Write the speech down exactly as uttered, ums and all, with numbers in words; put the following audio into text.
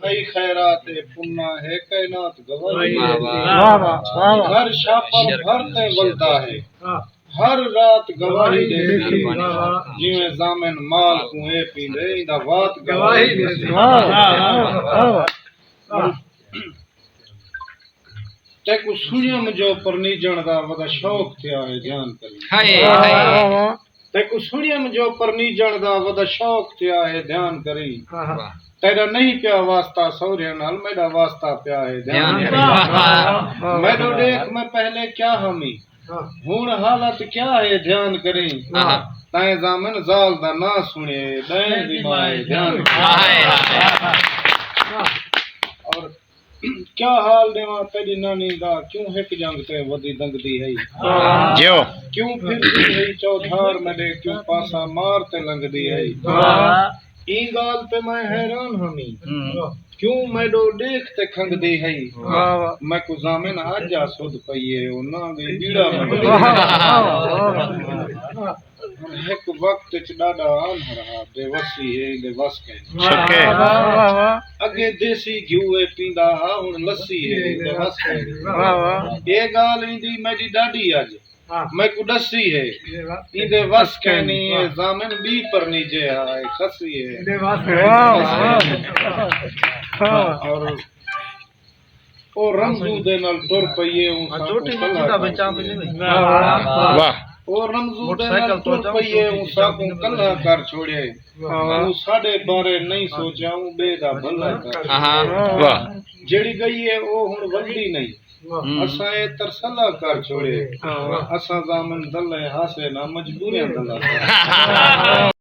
کئی خیرات اے پنا ہے، کائنات گواہی ݙیندی۔ واہ، واہ، واہ، واہ۔ ہر چھاپر بھر تے ولدا ہے، ہر رات گواہی ݙیندی۔ واہ، واہ۔ جیویں ضامن مال کوں اے پیندے، ایندا وات گواہی ݙیندی۔ واہ، واہ، واہ، واہ۔ تیکوں سݨیم جو پرنیجݨ دا ودا شوق تھیا ہے، دھیان کریں۔ ہائے، ہائے۔ تیکوں سݨیم جو پرنیجݨ دا ودا شوق تھیا ہے، دھیان کریں۔ واہ۔ تیݙا نہیں پیا واسطہ سہریاں نال، میݙا واسطہ پیا ہے، دھیان دھیان کریں۔ کریں۔ واہ، واہ، واہ۔ میݙو ݙیکھ میں پہلے کیا ہمی، ہݨ حالت کیا ہے، دھیان کریں۔ آہا۔ تائیں ضامن ضال دا ناں سݨے، ݙائیں دی ماں ہے، دھیان کریں۔ ہائے، ہائے۔ اور کیا حال ݙیواں تیݙی نانی دا، کیوں ہک جنگ تے ودی دنگدی ہئی؟ جیو۔ کیوں پھردی ہئی چودھار میݙے، کیوں پاسا مار تے لنگدی ہئی؟ واہ۔ ایں ڳالھ تے میں حیران ہمی، ہوں۔ کیوں میݙو ݙیکھ تے کھنگدی ہئی؟ واہ، واہ۔ میکوں ضامن اڄ آ سدھ پئی ہے، او ناں دی ٻیڑا منگدی۔ واہ، واہ، واہ۔ ہک وقت اچ ݙاݙا آنہر ہا، بے وسی ہے، ایندے وس کائنی۔ واہ، واہ، واہ۔ اڳے دیسی گھیو اے پیندا ہا، ہݨ لسی ہے، ایندے وس کائنی۔ واہ، واہ۔ اے ڳالھ ایندی میݙی ݙاݙی اڄ، ہاں۔ میکوں ݙسی ہے، ایندے وس کائنی۔ اے ضامن ٻی پرنیجے ہا، اے کھسی ہے۔ ایندے وس کائنی۔ واہ، واہ۔ اور او رمزو دے نال ٹر پئی اے، اوں ساکوں کلہا کر چھوڑے۔ واہ۔ او رمزو دے نال ٹر پئی اے، اوں ساکوں کلہا کر چھوڑے۔ اوں ساݙے بارے نئیں سوچیا، اوں ٻئے دا بھلا کر۔ واہ۔ جیڑھی ڳئی اے، او ہݨ ولدی نئیں۔ اساں اے ترسلا کر چھوڑے۔ اساں ضامن دلے ہاسے نہ، مجبوریاں دلا کر۔